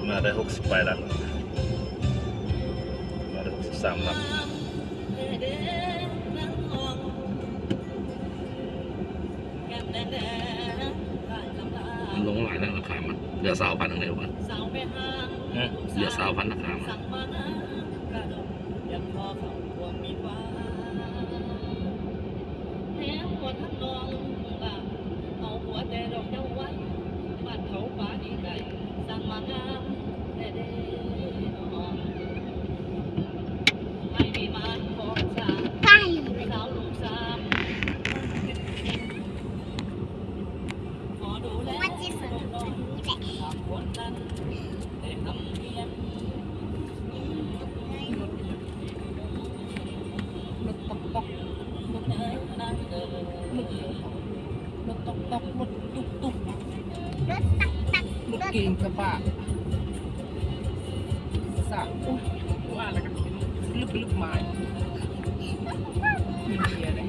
ມາໄດ້ຫົກສິບປາຍຫຼັກ ມາໄດ້ຫົກສິບສາມຫຼັກ. ມັນລົງຫຼາຍແລ້ວ ລາຄາມັນເຫຼືອຊາວພັນໜຶ່ງແລ້ວຫວາ? ຫືມ? ເຫຼືອຊາວພັນ ລາຄາມັນ. ລົດຕັກຕັກ ລົດ ລົດ ລົດຕັກຕັກ ລົດຕຸກຕຸກ ລົດຕັກຕັກ ລົດເກງກະບະ ສະ ໂອ້ຍ ວ່າແລ້ວກໍລຶບໆມາ ມີເບຍເດ້.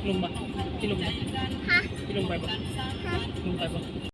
ລົງບໍ່? ຊິລົງບໍ່? ຮະ? ຊິລົງໄປບໍ່? ຮະ? ລົງໄປບໍ່?